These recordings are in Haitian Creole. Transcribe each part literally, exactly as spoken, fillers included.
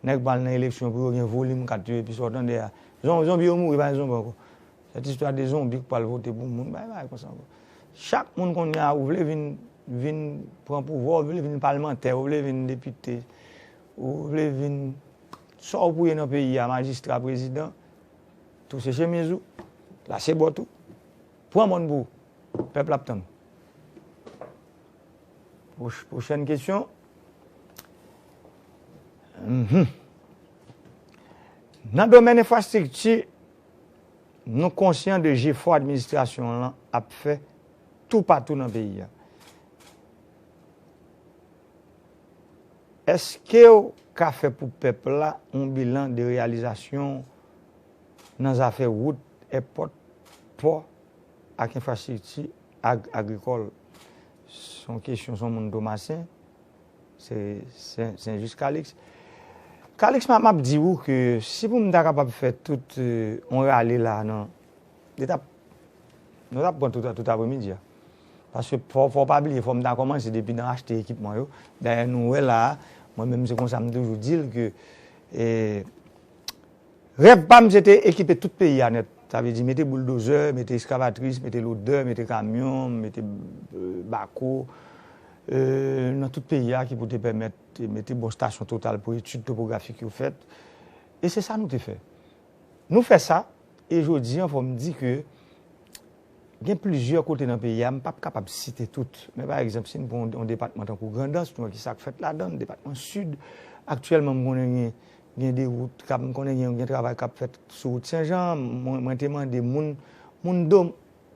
nèg pral nan eleksyon pou yo gen volim kat yo, epi sa w tande a, zon-, zonbi yo mouri, pa gen zonbi ankò. Sèt istwa de zonbi k pral vote pou moun, bay bay konsa ankò. Chak moun kounye a, ou vle vin, vin pran pouvwa, ou vle vin palmantè, ou vle vin depite, ou vle vin sa w pou ye nan peyi a, majistra, prezidan, touse chemiz ou, lase bòt ou, pran mòn pou ou. Pèp la ap tann ou. Pwoch-, pwochèn kesyon. Mhm. Nan domèn enfrastrikti, nou konsyan de jefò administrasyon an ap fè toupatou nan peyi a. Èske w ka fè pou pèp la yon bilan de reyalizasyon nan zafè wout, èpòt, pò ak enfrastrikti ag-, agrikòl? Se yon kesyon, se yon moun Tomasen, se Sen, Sen Jis Kalix. Kalix, m ap, m ap di w ke si pou m ta kapab fè tout, euh, yon rale la nan, li t ap, nou t ap pran tout, tout apremidi a. Paske fò, fò w pa bliye, fò m ta kòmanse depi nan achte ekipman yo. Dayè, nou wè la a, mwen menm se konsa m toujou di l ke, eh, rèv pa m se te ekipe tout peyi a nèt. Sa vle di mete bouldozè, mete eskavatris, mete lodè, mete kamyon, mete, euh, bako, euh, nan tout peyi a ki pou te pèmèt mete bon stasyon Total pou etid topografik yo fèt. E se sa nou te fè. Nou fè sa, e jodi an, fò m di ke gen plizyè kote nan peyi a, m p ap kapab site tout. Men pa egzanp, si n pran yon, yon depatman tankou Grandans, nou wè ki sa k fèt ladan l, depatman Sid. Aktyèlman, m konnen gen, gen de wout k ap, m konnen gen, gen travay k ap fèt sou wout Senjan. Mwen, mwen te mande moun, moun do,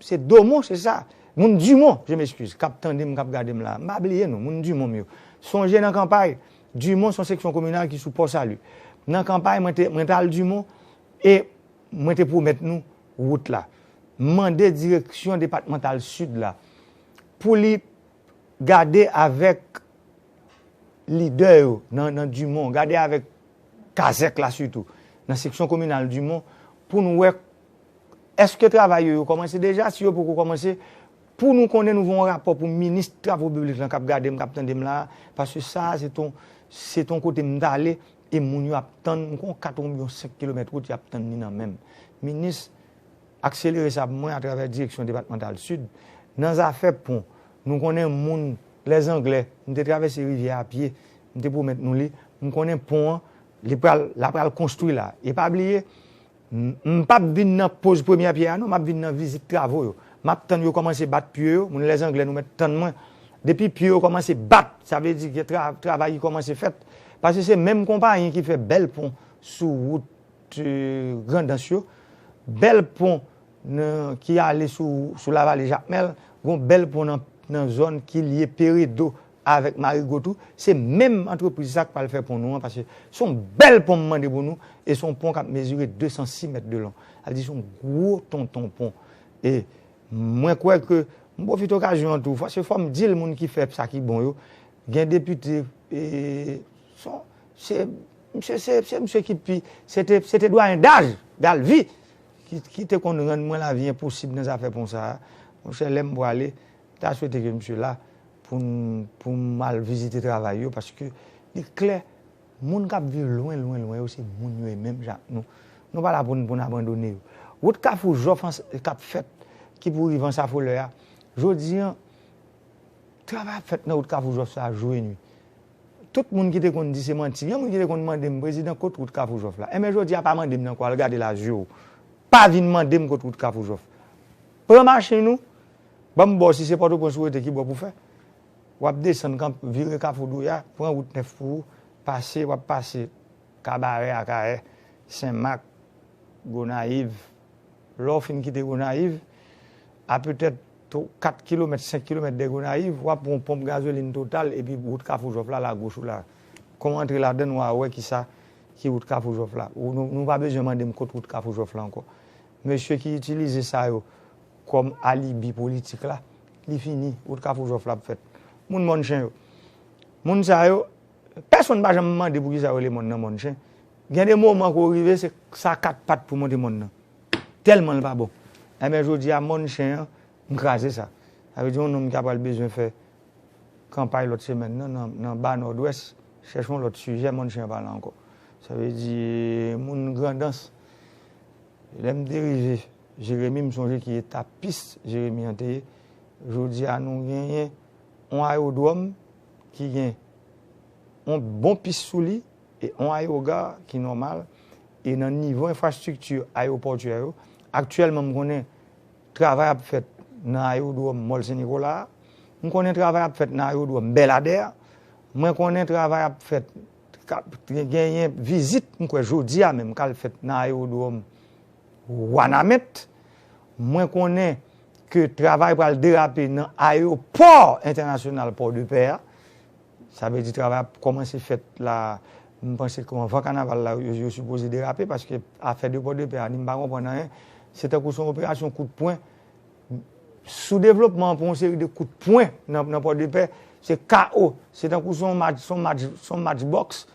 se Domon, se sa? Moun Dimon, je m'excuse, k ap tande m, k ap gade m la. M pa bliye nou, moun Dimon m yo. Sonje nan Kanpay, Dimon se yon seksyon kominal ki sou Pò Sali. Nan Kanpay, mwen te, mwen t al Dimon e mwen te pwomèt nou wout la. M mande direksyon depatmantal Sid la pou li gade avèk lidè yo nan, nan Dimon, gade avèk kazèk la sitou, nan seksyon kominal Dimon, pou n wè èske travay yo, yo kòmanse deja, si yo poko kòmanse, pou nou konnen nou voye yon rapò pou minis travo piblik lan k ap gade m, k ap tande m la, paske sa a se ton, se ton kote m t ale, e moun yo ap tann, m konn kat oubyen senk kilomèt wout, y ap tann li nan men m. Minis, akselere sa pou mwen atravè direksyon depatmantal Sid. Nan zafè pon, nou konnen moun Lèzanglè, m te travèse rivyè a pye, m te pwomèt nou li, m konnen pon an, li pral, l ap pral konstwi la. E pa bliye, m, m p ap vin nan poz premyè pyè a non, m ap vin nan vizit travo yo. M ap tann yo kòmanse bat pye yo, moun Lèzanglè nou mèt tann mwen. Depi pye yo kòmanse bat, sa vle di gen tra-, travay ki kòmanse fèt. Paske se menm konpayi ki fè bèl pon sou wout, eh, Grandans yo, bèl pon nan, ki ale sou, sou Lavale Jakmèl, gon bèl pon nan, nan zòn ki lye Peredo avèk Marigo tou. Se menm antrepriz sa k pral fè pon nou an, paske se yon bèl pon m mande pou nou, e se yon pon k ap mezire de san sis mèt de long. Sa vle di se yon gwo tonton pon. E mwen kwè ke, m pwofite okazyon an tou, paske fò m di l moun ki fè sa ki bon yo, gen depite, e, se, misye, se, se misye ki pi, se te, se te dwayen daj, Galvi, ki, ki te konn rann mwen lavi enposib nan zafè pon sa a. Monchè, lè m prale, m ta swete ke misye la pou n, pou m al vizite travay yo, paske li klè, moun k ap viv lwen, lwen, lwen yo, se moun yo ye menm jan ak nou. Nou pa la pou n, pou n abandone yo. Wout Kafou Jòf an, k ap fèt, ki pou rive Ansafolè a, jodi an, travay ap fèt nan wout Kafou Jòf sa a jou e nwi. Tout moun ki te konn di se manti, gen moun ki te konn mande m, "Prezidan, kot wout Kafou Jòf la?" Enben, jodi a, pa mande m nan kwa, al gade l a zye w. Pa vin mande m kot wout Kafou Jòf. Pran machin ou, ban m ba w, si se Pòtoprens ou rete, ki bò pou fè. W ap desann, kan, vire Kafou Douya, pran wout nèf pou ou, pase, w ap pase Kabarè, Akayè, Senmak, Gonayiv. Lè w fin kite Gonayiv, a petèt tw-, kat kilomèt, senk kilomèt de Gonayiv, w ap wè yon ponp gazolin Total, epi wout Kafou Jòf la, lagoch ou la. Kon w antre ladan l, w a wè kisa ki wout Kafou Jòf la. Ou, nou, nou pa bezwen mande m kot wout Kafou Jòf la ankò. Mesye ki itilize sa yo kòm alibi politik la, li fini, wout Kafou Jòf la ap fèt. Moun Mòn Chen yo. Moun sa yo, pèsonn pa janm mande poukisa yo rele mòn nan Mòn Chen. Gen de moman ke w rive, se sa kat pat pou monte mòn nan. Tèlman l pa bon. Enben, jodi a, Mòn Chen an, m kraze sa. Sa vle di, yon nonm ki apral bezwen fè kanpay lòt semèn nan, nan, nan ba Nòdwès, chèche yon lòt sijè, Mòn Chen an pa la ankò. Sa vle di moun Grandans. Lè m te rive Jeremi, m sonje ki eta pis Jeremi an te ye. Jodi a, nou genyen yon ayewodwòm ki gen yon bon pis sou li e yon ayewogà ki nòmal. E nan nivo enfrastrikti ayewopòtyè yo, aktyèlman, m konnen travay ap fèt nan ayewodwòm Mòl Sen Nikola a. M konnen travay ap fèt nan ayewodwòm Bèladè a. Mwen konnen travay ap fèt, genyen vizit, m kwè jodi a menm, k al fèt nan ayewodwòm Wanament. Mwen konnen ke travay pral derape nan ayewopò entènasyonal Pòdepè a. Sa vle di travay ap kòmanse fèt la. M panse ke anvan kanaval la, yo, yo sipoze derape, paske afè de Pòdepè a, ni m pa konprann anyen. Se tankou se yon operasyon kout pwen. Sou devlopman an pran yon seri de kout pwen nan, nan Pòdepè, se kawo. Se tankou se yon match, se yon match, se yon match bòks.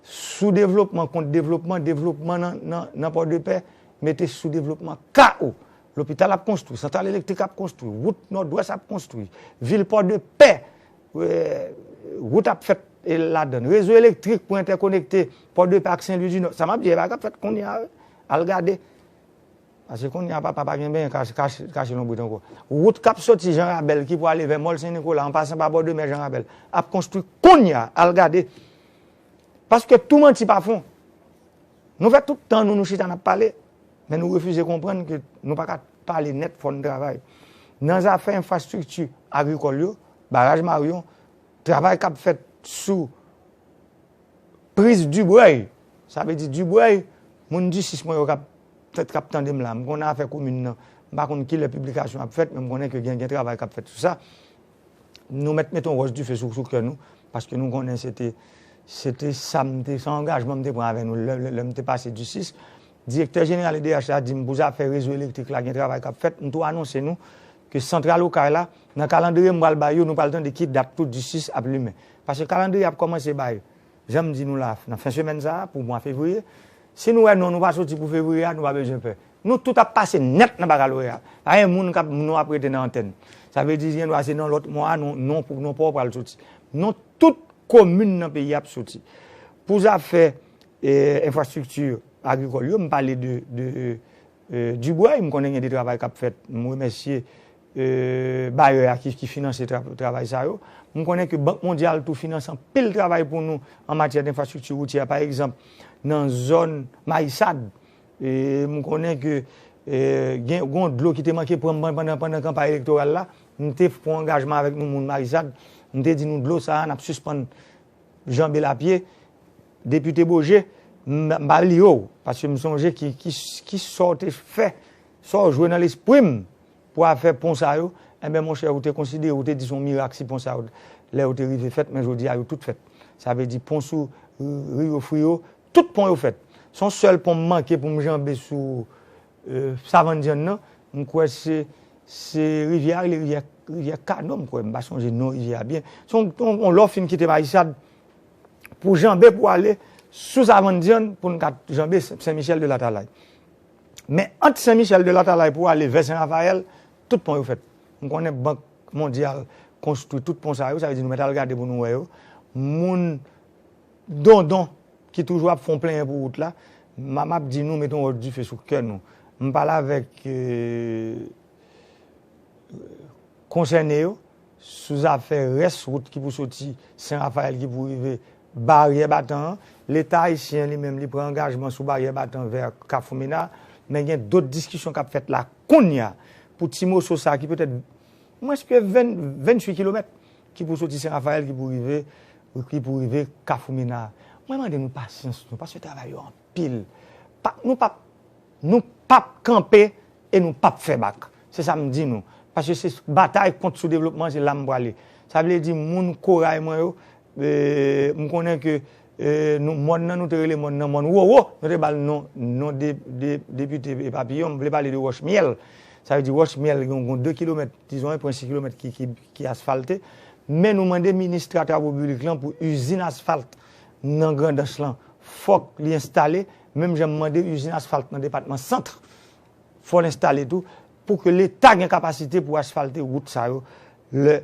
Sou devlopman kont devlopman, devlopman nan, nan, nan Pòdepè, mete sou devlopman kawo. Lopital ap konstwi, santral elektrik ap konstwi, wout Nòdwès ap konstwi, vil Pòdepè, eh, wout ap fèt, eh, ladan l. Rezo elektrik pou entèkonekte Pòdepè ak Sen Lwi di Nò. Sa m ap di, e bagay k ap fèt kounye a, wi. Al gade. Paske kounye a, papa pa gen benyen kache, kache, kache lonbrit ankò. Wout k ap soti Jan Rabèl ki pou ale vè Mòl Sen Nikola, an pasan pa bò de mè Jan Rabèl, ap konstwi kounye a, al gade. Paske tou manti pa fon. Nou fè tout tan nou, nou chita n ap pale, men nou refize konprann ke nou pa ka pale nèt, fò n travay. Nan zafè enfrastrikti agrikòl yo, baraj Maryon, travay k ap fèt sou priz Dibrèy. Sa vle di Dibrèy, moun Disis mwen yo k ap, k ap tande m la. M konnen afè komin nan. M pa konn kilè piblikasyon ap fèt, men m konnen ke gen, gen travay k ap fèt sou sa. Nou mèt mete yon wòch dife sou, sou kè nou, paske nou konnen se te, se te sa m te, se angajman m te pran avè nou lè, lè, lè m te pase Disis. Direktè jeneral E D H la di m pou zafè rezo elektrik la gen travay k ap fèt. M tou anonse nou ke santral Okay la, nan kalandriye m pral ba yo, nou pral tande ki dat tou Disis ap limen. Paske kalandriye ap kòmanse bay, jan m di nou la, nan fen semèn sa a, pou mwa fevriye. Si nou wè non nou pa soti pou fevriye a, nou pa bezwen pè. Nou tout ap pase nèt nan bakaloreya. Pa gen moun k ap, non ap rete nan antèn. Sa vle di, gendwa se nan lòt mwa a, non, non, non pa w pral soti. Non tout komin nan peyi a ap soti. Pou zafè, eh, enfrastrikti agrikòl yo, m pale de, de, eh, Dibrèy, m konnen gen de travay k ap fèt. M remèsye, eh, bayè a ki, ki finanse tra-, travay sa yo. M konnen ke Bank Mondyal tou finanse anpil travay pou nou an matyè denfrastrikti woutyè. Pa egzanp, nan zòn Mayisad, e m konnen ke, eh, gen, gen yon dlo ki te manke pran m pandan, pandan kanpay elektoral la. M te pran angajman avèk nou moun Mayisad. M te di nou dlo sa a, n ap sispann janbe l a pye. Depite Boje, m, m pa bliye w, paske m sonje ki, ki, ki sò w te fè, sò w jwe nan lespri m pou afè pon sa yo. Enben, monchè, ou te konsidere, ou te di se yon mirak si pon sa yo, lè yo te rive fèt, men jodi a, yo tout fèt. Sa vle di pon sou Rio Frio, tout pon yo fèt. Se yon sèl pon m manke pou m janbe sou, eh, Savann Dyann nan. M kwè se, se rivyè a rele rivyè, rivyè Kano, m kwè. M pa sonje non rivyè a byen. Se yon, yon, yon lè w fin kite Mayisad pou janbe pou ale sou Savann Dyann pou n ka janbe Sen, Sen Michèl de Latalay. Men ant Sen Michèl de Latalay pou ale vè Sen Rafayèl, tout pon yo fèt. M konnen Bank Mondyal konstwi tout pon sa yo, sa vle di nou mèt al gade pou nou wè yo. Moun Dondon ki toujou ap fè yon plenyen pou wout la, m, m ap di nou mete yon wòch dife sou kè nou. M pale avèk, eh, konsène yo sou zafè rès wout ki pou soti Sen Rafayèl ki pou rive Baryè Batan an. Leta ayisyen li menm li pran angajman sou Baryè Batan vè Kafou Mina, men gen dòt diskisyon k ap fèt la kounye a pou ti moso sa ki petèt mwens ke ven, venntuit kilomèt ki pou soti Sen Rafayèl ki pou rive, ki pou rive Kafou Mina. Mwen mande nou pasyans nou, paske travay yo anpil. Pa, nou p ap, nou p ap kanpe e nou p ap fè bak. Se sa m di nou. Paske se batay kont soudevlopman, se la m prale. Sa vle di moun Koray mwen yo, eh, m konnen ke, eh, nou, mòn nan, nou te rele mòn nan mòn Wowo, nou te ba l non, non de, de, depite Papiyon, m vle pale de Wòch Myèl. Sa vle di Wòch Myèl, gen yon de kilomèt, dizon en pwen sis kilomèt ki, ki, ki asfalte. Men nou mande minis tra travo piblik lan pou izin asfalt nan Grandans lan, fòk li enstale, menm jan m mande izin asfalt nan depatman Sant, fò l enstale tou, pou ke Leta gen kapasite pou asfalte wout sa yo, lè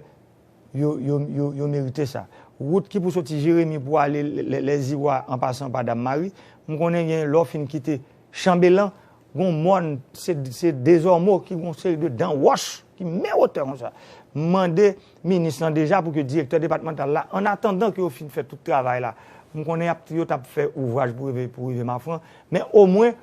yo, yo, yo, yo merite sa. wout ki pou soti Jeremi pou ale Lèziwa an pasan pa Dam Mari. M konnen gen lè w fin kite Chanbelan, gon mòn, se, se Dezòmo ki gon seri de dan wòch ki men wotè konsa. M mande minis lan deja pou ke direktè depatmantal la, an atandan ke yo fin fè tout travay la, m konnen y ap, yo t ap fè ouvraj pou rive, pou rive Mafran, men omwen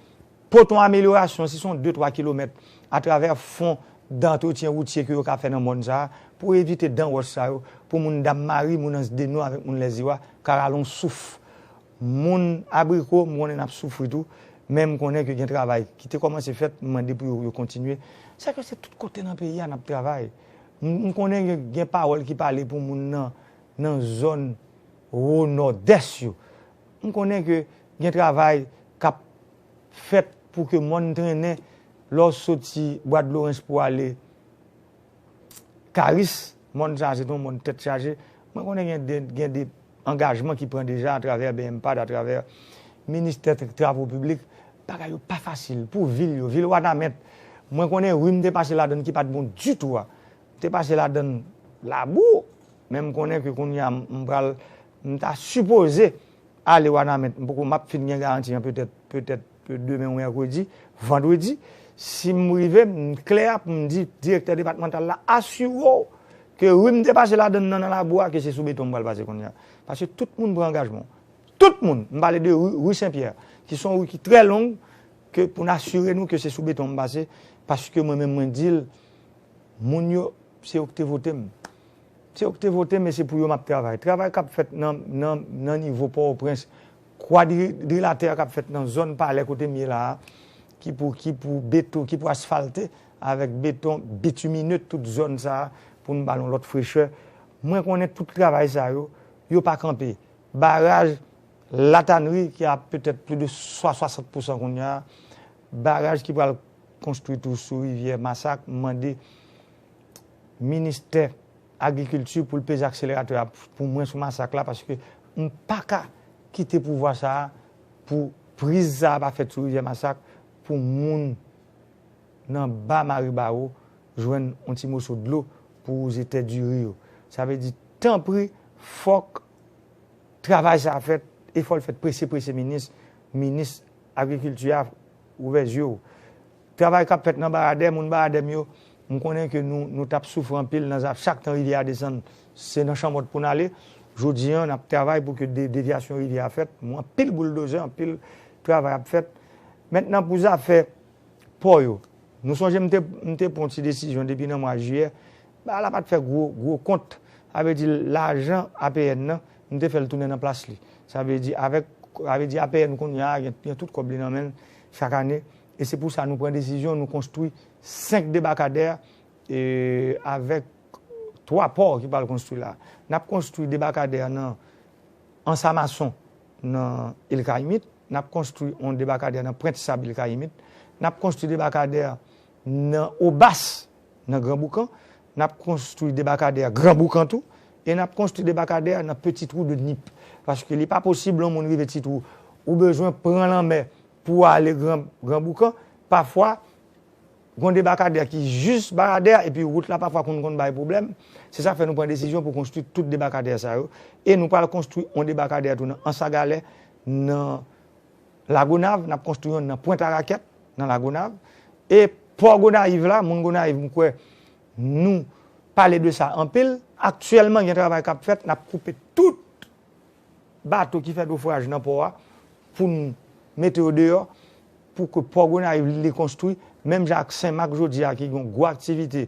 pote yon amelyorasyon, si se yon de twa kilomèt, atravè fon dantretyen woutye ke yo ka fè nan mòn sa a, pou evite dan wòch sa yo, pou moun Dam Mari, moun Anse des Naux avèk moun Lèziwa ka rale yon souf. Moun Abriko, m konnen n ap soufri tou, men m konnen ke gen travay ki te kòmanse fèt, m mande pou yo, yo kontinye. Sa ke se tout kote nan peyi a n ap travay. M, m konnen gen, gen pawòl ki pale pou moun nan, nan zòn wo nòdès yo. M konnen ke gen travay k ap fèt pou ke mòn trennen lè w soti Bwadlorens pou ale Karis, mòn sa a se te yon mòn tèt chaje. Mwen konnen gen de, gen de angajman ki pran deja atravè BMPAD, atravè Ministè Travo Piblik. Bagay yo pa fasil pou vil yo, vil Wanament. Mwen konnen ri m te pase ladann ki pa t bon ditou a. M te pase ladann labou, men m konnen ke kounye a m, m pral, m ta sipoze ale Wanament. M poko, m ap fin gen garanti an petèt, petèt demen ou mèkredi, vandredi. Si m rive, m klè pou m di direktè depatmantal la, asire w ke ri m te pase ladann nan, nan labou a, ke se sou beton m pral pase kounye a. Paske tout moun pran angajman. Tout moun, m pale de ri, ri Sen Pyè, ki se yon ri ki trè long, ke pou n asire nou ke se sou beton m pase, paske mwen menm mwen di l, moun yo, se yo ki te vote m. Se yo ki te vote m e se pou yo m ap travay. Travay k ap fèt nan, nan, nan nivo Pòtoprens, kwadrilatè k ap fèt nan zòn Palè kote m ye la a, ki pou, ki pou beto, ki pou asfalte avèk beton bitimine tout zòn sa a pou n ba l yon lòt frechè. Mwen konnen tout travay sa yo, yo pa kanpe. Baraj Latanri ki a petèt plis de swa-, swasant pousan kounye a, baraj ki pral konstwi tou sou rivyè Masak, m mande ministè agrikilti pou l peze akseleratè a pou mwen sou Masak la, paske m pa ka kite pouvwa sa a, pou priz sa a pa fèt sou rivyè Masak, pou moun nan ba Maribawo jwenn yon ti moso dlo pou wouze tè diri yo. Sa vle di, tanpri, fòk travay sa a fèt, e fò l fèt prese, prese, minis, minis agrikilti a, ouvè zye w. Travay k ap fèt nan Baradè, moun Baradè m yo, m konnen ke nou, nou t ap soufri anpil nan zaf, chak tan rivyè a desann, se nan chanmòt pou n ale. Jodi a, n ap travay pou ke de, devyasyon rivyè a fèt, mwen anpil bouldozè, anpil travay ap fèt. Mentnan pou zafè pò yo. Nou sonje m te, m te pran yon ti desizyon depi nan mwa jiyè. Bagay la pa t fè gwo, gwo kont. Sa vle di lajan A P N nan, m te fè l tounen nan plas li. Sa vle di avèk, sa vle di A P N kounye a gen, gen tout kòb li nan men l chak ane. E se pou sa nou pran desizyon, nou konstwi senk debakadè, e, avèk twa pò ki pral konstwi la. N ap konstwi debakadè nan Ansamason nan Il Kayimit, n ap konstwi yon debakadè nan Pwent Sab Il Kayimit, n ap konstwi debakadè nan Obas, nan Gran Boukan, n ap konstwi debakadè Gran Boukan tou, e n ap konstwi debakadè nan Petit Trou de Nip. Paske li pa posib yon moun rive Ti Twou, ou bezwen pran lanmè pou ale Gran, Gran Boukan. Pafwa, gon debakadè ki jis Baradè, epi wout la pafwa konn, konn bay pwoblèm. Se sa k fè nou pran desizyon pou konstwi tout debakadè sa yo. E nou pral konstwi yon debakadè tou nan Anse à Galets, nan Lagonav, n ap konstwi yon nan Pwent Arakèt, nan Lagonav. E pò Gonayiv la, moun Gonayiv, m kwè nou pale de sa anpil. Aktyèlman, gen travay k ap fèt, n ap koupe tout bato ki fè nofraj nan pò a pou n mete yo deyò, pou ke pò Gonayiv li konstwi, menm jan ak Senmak jodi a ki gen yon gwo aktivite,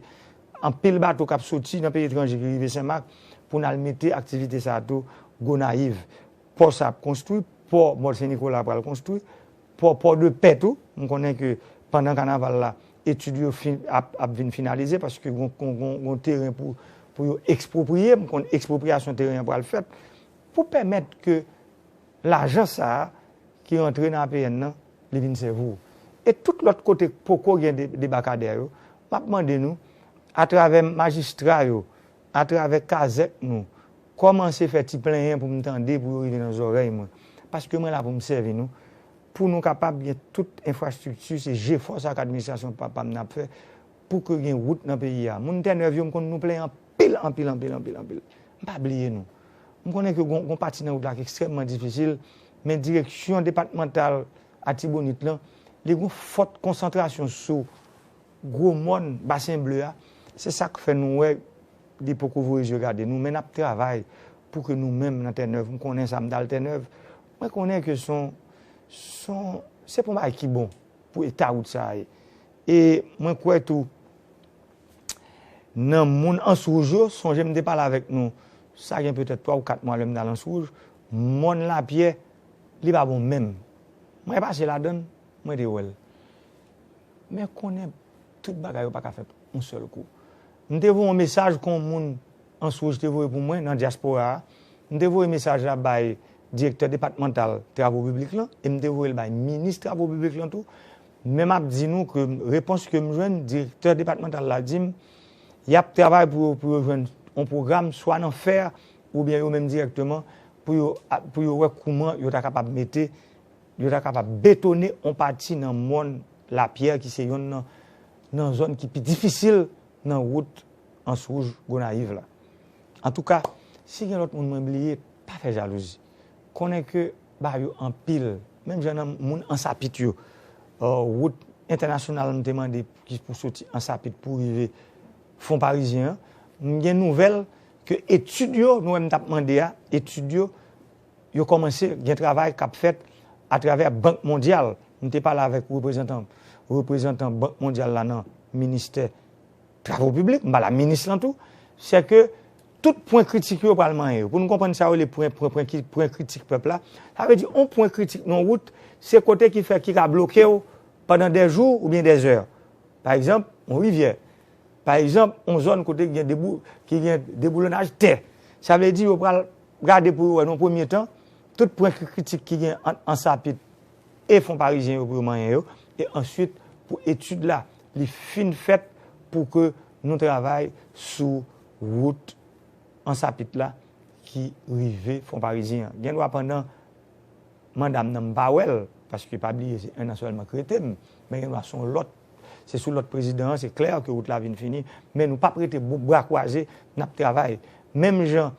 anpil bato k ap soti nan peyi etranje ki rive Senmak, pou n al mete aktivite sa a tou Gonayiv. Pò sa ap konstwi, pò Mòn Sen Nikola pral konstwi, pò Pòdepè tou, m konnen ke pandan kanaval la, etid yo fin, ap, ap vin finalize, paske gon, gon, gon, gon teren pou, pou yo ekspropriye, m konn ekspropriyasyon teren an pral fèt, pou pèmèt ke lajan sa a ki rantre nan A P N nan, li vin sèvi w. E tout lòt kote k poko gen de, debakadè yo, m ap mande nou, atravè majistra yo, atravè kazèk nou, kòmanse fè ti plenyen pou m tande, pou yo rive nan zòrèy mwen. Paske mwen la pou m sèvi nou, pou nou kapab gen tout enfrastrikti, se jefò sa k administrasyon papa m nan ap fè, pou ke gen wout nan peyi a. Moun Tènèv yo, m konn nou plenyen anpil, anpil, anpil, anpil, anpil. M pa bliye nou. M konnen ke gon, gon pati nan wout la ki ekstrèmman difisil, men direksyon depatmantal Atibonit lan, li gon fòt konsantrasyon sou Gwo Mòn, Basen Ble a. Se sa k fè nou wè li poko voye zye gade nou, men n ap travay pou ke nou menm nan Tènèv, m konnen sa, m t al Tènèv, mwen konnen ke se yon, se yon, se pa yon bagay ki bon pou eta wout sa a ye. E mwen kwè tou, nan moun Ans Wouj yo, sonje m te pale avèk nou, sa gen petèt twa ou kat mwa lè m t al Ans Wouj, mòn Lapyè, li pa bon menm. Mwen pase ladan l, mwen te wè l. Men konnen tout bagay yo pa ka fèt yon sèl kou. M te voye yon mesaj kon moun Ans Wouj te voye pou mwen nan dyaspora a. M te voye mesaj la bay direktè depatmantal travo piblik lan e m te voye l bay minis travo piblik lan tou. Men m ap di nou ke repons ke m jwenn, direktè depatmantal la di m, y ap travay pou yo, pou yo jwenn yon pwogram, swa nan fè, oubyen yo menm dirèkteman, pou yo, pou yo wè kouman yo ta kapab mete, yo ta kapab betone yon pati nan mòn Lapyè ki se yonn nan, nan zòn ki pi difisil nan wout Ans Wouj Gonayiv la. Antouka, si gen lòt moun mwen bliye, pa fè jalouzi. Konnen ke ba yo anpil. Menm jan nan moun Ansapit yo, euh, wout entènasyonal m te mande ki pou soti Ansapit pou rive Fon Parizyen an, m gen nouvèl ke etid yo, nou wè m t ap mande a, etid yo, yo kòmanse gen travay k ap fèt atravè Bank Mondyal. M te pale avèk reprezantan, reprezantan Bank Mondyal la nan ministè travo piblik, m pale a minis lan tou, se ke tout pwen kritik yo pral manyen yo. Pou nou konprann sa yo rele pwen, pwen, pwen, ki- pwen kritik pèp la, sa vle di yon pwen kritik nan wout, se kote ki fè ki ka bloke w pandan dè jou oubyen dè zè. Pa egzanp, yon rivyè. Pa egzanp, yon zòn kote ki gen debou, ki gen deboulonnaj tè. Sa vle di yo pral gade pou yo wè nan premye tan, tout pwen ki- kritik ki gen ant Ansapit e Fon Parizyen yo pou yo manyen yo, e answit pou etid la li fin fèt pou ke nou travay sou wout Ansapit la ki rive Fon Parizyen an. Gen dwa pandan manda m nan m pa wè l, paske pa bliye se en an sèlman k rete m, men gen dwa se yon lòt, se sou lòt prezidan an, se klè ke wout la vin fini, men nou p ap rete bou- bra kwaze, n ap travay. Menm jan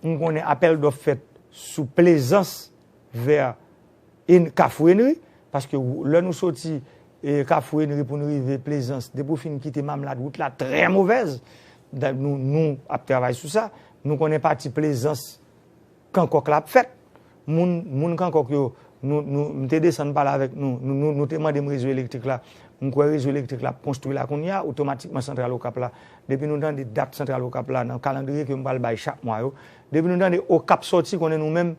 m konnen apèl dòf fèt sou Plezans vè Hen- Kafou Henri, paske w- lè nou soti e, Kafou Henri pou n rive Plezans, depi w fin kite Mamlad, wout la trè movèz. Da- Nou, nou ap travay sou sa. Nou konnen pati Plezans, Kankòk la ap fèt. Moun, moun Kankòk yo, nou, nou, m te desann pale avèk nou, nou, nou, nou te mande m rezo elektrik la. M kwè rezo elektrik la ap konstwi la kounye a, otomatikman Santral Okap la. Depi nou tande dat Santral Okap la nan kalandriye ke m pral bay chak mwa yo, depi nou tande Okap sòti, konnen nou menm,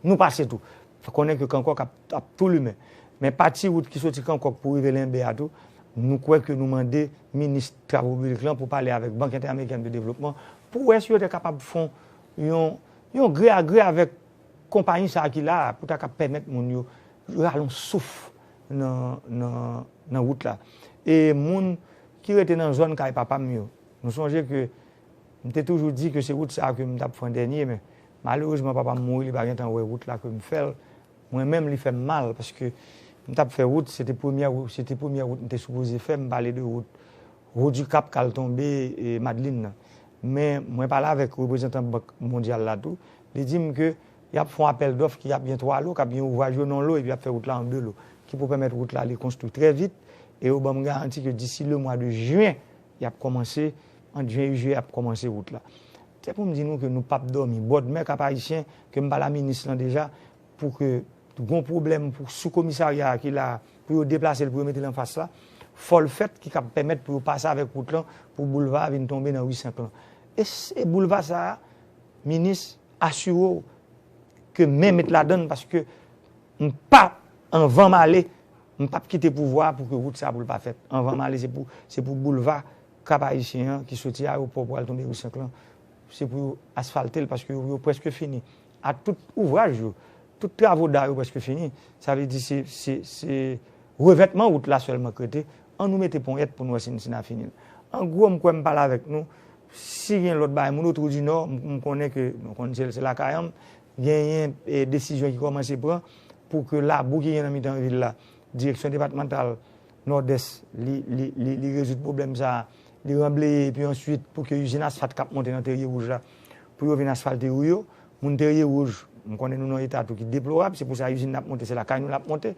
nou pase tou. Fò konnen ke Kankòk ap, ap tou limen. Men pati wout ki soti Kankòk pou rive Lenbe a tou, nou kwè ke nou mande minis travo piblik lan pou pale avèk Bank Entèamerikèn de Devlopman pou wè si yo te kapab fè yon, yon gre a gre avèk konpayi sa a ki la a, pou ta kab pèmèt moun yo rale yon souf nan, nan, nan wout la. E moun ki rete nan zòn kay papa m yo, nou sonje ke m te toujou di ke se wout sa a ke m t ap fè an dènye, men malerezman papa m mouri, li pa gentan wè wout la ke m fè l. Mwen menm, li fè m mal, paske m t ap fè wout, se te premyè, se te premyè wout m te sipoze fè, m pale de wout Rodikap k al tonbe e Madlin nan. Men mwen pale avèk reprezantan Bank Mondyal la tou, li di m ke y ap fè yon apèl dòf ki ap gen twa lo, k ap gen ouvraj yo nan yon lo, epi y ap fè wout la an de lo, ki pou pèmèt wout la li konstwi trè vit, e yo ban m garanti ke disi le mwa de jen, y ap kòmanse, ant jen e jiyè, y ap kòmanse wout la. Se pou m di nou ke nou p ap dòmi. Bòdmè Kap Ayisyen, ke m pale a minis lan deja, pou ke gon pwoblèm pou sou komisarya a ki la, pou yo deplase l, pou yo mete l anfas la, fò l fèt ki kab pèmèt pou yo pase avèk wout lan, pou boulva a vin tonbe nan ri Senk lan. E, s- e boulva sa a, minis, asire w ke men met ladan l, paske m pa, anvan m ale, m p ap kite pouvwa a pou ke wout sa a pou l pa fèt. Anvan m ale, se pou, se pou boulva Kap Ayisyen an, ki soti ayewopò pou al tonbe ri Senk lan, se pou yo asfalte l, paske yo, yo prèske fini. A tout ouvraj yo, tout travo da yo prèske fini. Sa vle di se, se, se revètman wout la sèlman k rete. Ann nou mete ponyèt pou n wè si n, si n a fini l. An gwo, m kwè m pale avèk nou. Si gen lòt bagay, moun Otwou di Nò, m, m konnen ke, nou konn se, se lakay an m, genyen, e, desizyon ki kòmanse pran pou ke labou ki gen nan mitan vil la, direksyon depatmantal Nòdès, li, li, li, li rezoud pwoblèm sa a, li ranbleye, epi answit, pou ke izin asfalt k ap monte nan Terye Wouj la, pou yo vin asfalte ri yo, Moun te rye wouj. M konnen nou nan eta tou ki deplorab, se pou sa izin n ap monte, se lakay nou l ap monte.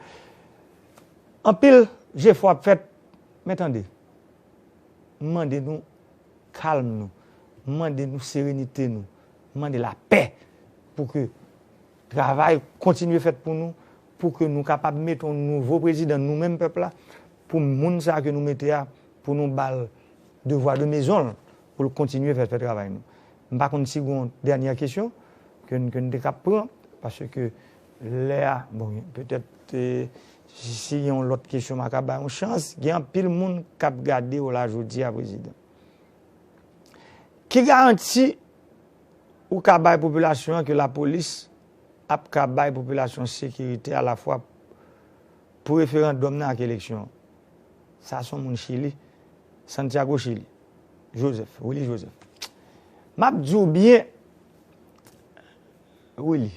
Anpil jefò ap fèt, men tande, m mande nou kalm nou, m mande nou serenite nou, m mande lapè pou ke travay kontinye fèt pou nou, pou ke nou kapab mete yon nouvo prezidan, nou menm pèp la, pou moun sa ke nou mete a, pou nou ba l devwa de mezon l, pou l kontinye fè, fè travay nou. M pa konn si gen yon dènyè kesyon ke n, ke n te kab pran, paske lè a, bon, petèt, eh, si gen yon lòt kesyon, m a ka bay yon chans, gen anpil moun k ap gade w la jodi a, prezidan. Ki garanti ou ka bay popilasyon an ke lapolis ap ka bay popilasyon sekirite alafwa pou referandòm nan ak eleksyon an? Sa se yon moun Chili, Santiago, Chili. Joseph, Willy Joseph. M ap di w byen, Willy,